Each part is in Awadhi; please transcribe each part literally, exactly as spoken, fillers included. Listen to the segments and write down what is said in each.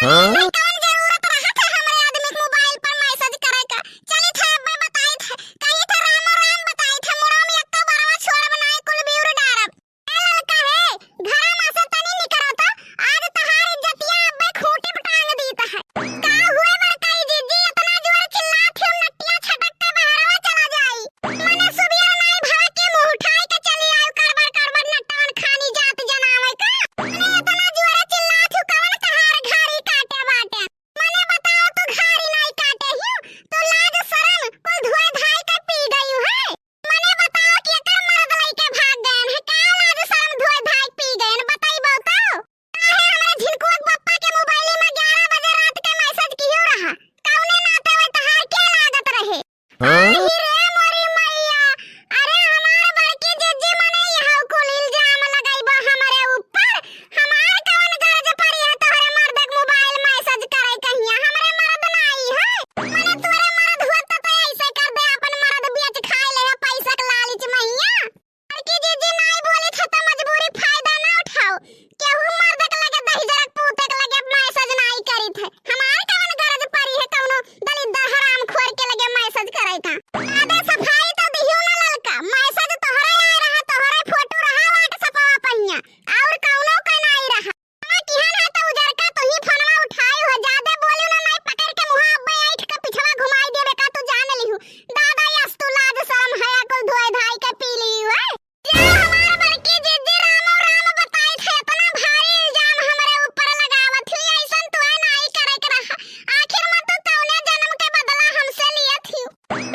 हाँ? कौन जरूरत रहत है हमरे आदमी के मोबाइल पर मैसेज करे का? चलित है, अब्बे बताइत है, कहित है रामो राम बताइत है, मुड़वा में एक्को बरवा छोड़ब नाई, कुल बिउर डारब। ए ललका हे, घरा में से तनी निकरत, आज तहार इज्जतिया अब्बे खूंटी पे टांग दीत है। का हुए बड़काई जीजी, इतना जोर चिल्लात हो, नटिया छटक के बहरवा चला जाई। मने सुबिया नाई भर के मुंह उठाई के चली आयु, करबर करबर नटवन खानी जात जनावे का। मने इतना जोर चिल्लात हो, कवन तहार घारी काटे बाटे? मने बताओ, तू घारी नाई काटे हियो, तू लाज शरम कुल धोए धाई के पी गयू है। मने बताओ कि एकर मर्द लइके भाग गयन है, का लाज शरम धोए धाई के पी गयन, बताइबो तो? काहे हमरे झिनकुआ के पप्पा के मोबाइल में ग्यारह बजे रात के मैसेज कियो रहा? कौने नाते वै तहार के लागत रहे? हाँ? आही रे मोरी मैया, अरे हमार बड़की जिज्जी मने यह कुल इल्जाम लगाइबा हमरे ऊपर। हमार कवन गरज पड़ी है तोहरे मर्द के मोबाइल मैसेज करे कहिया? हमरे मर्द नाई है। मने तोरे मर्द होत त ऐसे कर दे, अपन मर्द बेच खाए ले पैसा के लालच महिया। बड़की जिज्जी नाई बोली था त मजबूरी फायदा ना उठाओ। केहू मर्द के लगे दहिजरक पूते के लगे मैसेज नाई करी थे। हमार कवन गरज पड़ी है कौनो दलिद्दर हरामखोर के लगे मैसेज करे का? आदे सफाई तो दिहियो ना ललका, मैसेज तोहरे आए रहा, तोहरे फोटो रहा WhatsApp पहिया, और कौनो का नाई रहा। हमार किहन है तो उजरका तू ही फोनवा उठाई हो, जादे बोलियो ना, नाई पकड़ के मुहा अब्बे ऐठ के पिछवा घुमाई देबे का तू जान लिहू। दादा यस तू लाज शरम हया कुल धोए धाई के पी लिहू है। जा हमार बड़की जिज्जी रामो राम बताई थे, इतना भारी इल्जाम हमरे ऊपर लगावत ही, ऐसन तोहे नाई करे के रहा। आखिर में तू कौने जन्म के बदला हमसे लियत ही?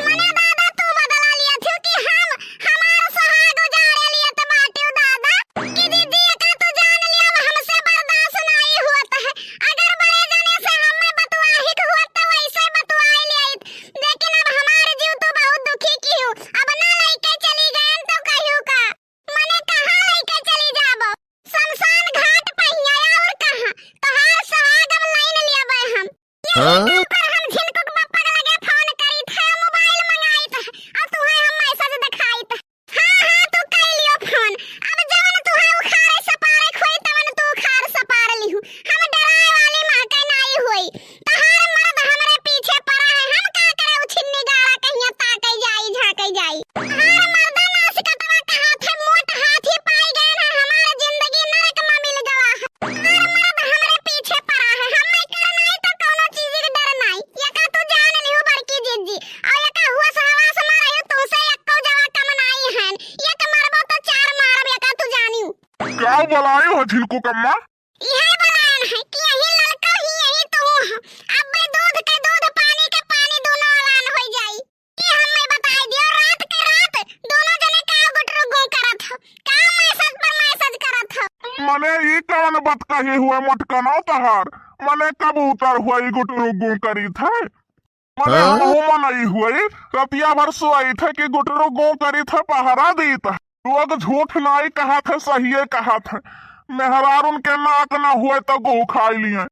मने दादा तू बदला लियत ही कि हम हमार सुहाग उजाड़े लियत बाटियो दादा? कि दीदी एका तू जान लिया हमसे बर्दाश्त नाई होत है। अगर बड़े जने से हमें बतुआही के होत तो वैसे बतुआई लियत, लेकिन अब हमार जीव तू बहुत दुखी किहू। अब ना लइके चली गयन तो कहियो का? मने कहाँ लइके चली जाबो? शमशान घाट पहिया और कहाँ? तोहार सुहाग अब लाइन लेबे हम। ये हाँ? ऊपर हम झिनकुक बप्पा के लगे फोन करी थे, मोबाइल मंगाई थे, और तुहे हम मैसेज दिखाई थे। हाँ, हाँ, तू कर लियो फोन। अब जवन तुहे उखाड़े सपारे खोई, तवन तू उखाड़ सपार लिहू। हम डराए वाली महके नाई होई। तहार मर्द हमरे पीछे पड़ा है, हम का करे उ छिन्नी गाड़ा कहिया ताके जाई, झांके जाई। तहार मर्दा नासिकतवा कहात है, मोट हाथी पाई गए ना, हमार जिंदगी नरक में मिल गवा है। तहार मर्द हमरे पीछे पड़ा है, हम नहीं कर नाई तो कौनो चीज के डर नाई। ये का तू जान लिहू बड़की जिज्जी, और ये का हुआ सहवास में रही तुमसे एको जवा कम नाई है। ये का मरबो तो चार मारब, ये का तू जानियो। का बोलायो हो झिनकुक अम्मा? इहे बलान है कि यही ललका ही यही तू हो। अब दूध के दूध, पानी के पानी, दोनों अलान होई जाई। ये हमें बताई दियो, रात के रात दोनों जने का गुटरू गू करत हो? का मैसेज पर मैसेज करत हो? मने ई कवन बात कही हुए मोटकनो तहार? मने कबूतर हुए ई गुटरू गू करी थे? मने हाँ? हमहू मनई हुई, रतिया भर सोई थे कि गुटरू गू करी थे, पहरा दी थे। लोग झूठ नाई कहा थे, सहिए कहा थे। मेहरारून के नाक ना हुए तो गू खाई लिए।